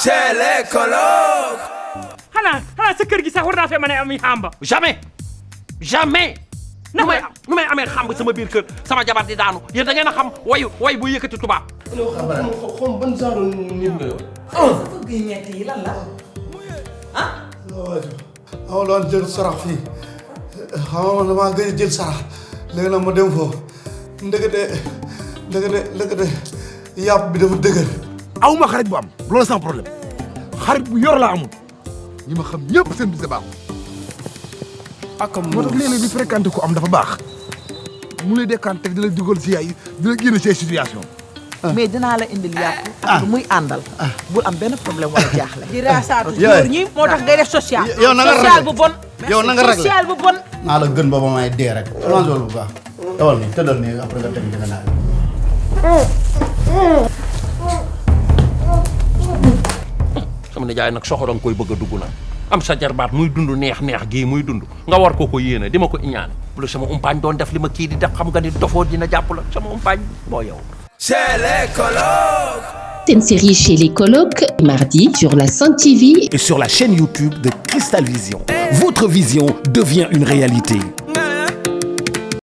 C'est les colocs. xanaa sa kër gi sax war naa fee mën a am xamba. jamais nu may amee xamb sama biir kër sama jabar di daanu yéen da ngeen a xam way bu yëkkati tubaab. xam ban genre nit nga yow. sa fëgg yu metti yi lan la ah. waaw doon jël sarax fii xam nga damaa gëj a jël sarax léegi nag ma dem foofu ndekete yàpp bi dafa dëgër. aw ma xarit bu am loolu sans problème xarit bu yor laa amul ñi ma xam ñëpp seen bis baaxul. moo tax léeg-léeg di fréquenté ko am dafa baax mu lay décanté di la dugal si yaay di la génne si situation. mais dinaa la indil yàpp ak muy àndal. bul am benn problème wala jaaxle. di raasaatu góor ñi moo tax ngay def social. yow na nga social bu bon. yow na nga réglé social bu bon. naa la gën ba ba may dee rek. loolu bu baax. tawal nii tëddal nii après nga teg nga naan. sama nijaay nag soxor nga koy bëgg a dugg nag am sa jarbaat muy dund neex gii muy dund nga war ko yéene di ma ko iñaane bu la sama umpaañ doon def li ma kii di def xam nga ni dofoo dina jàpp la sama umpaañ moo yow. C'est les colocs. C'est une série chez les colocs, mardi sur la Sen TV et sur la chaîne YouTube de Cristal Vision. Votre vision devient une réalité.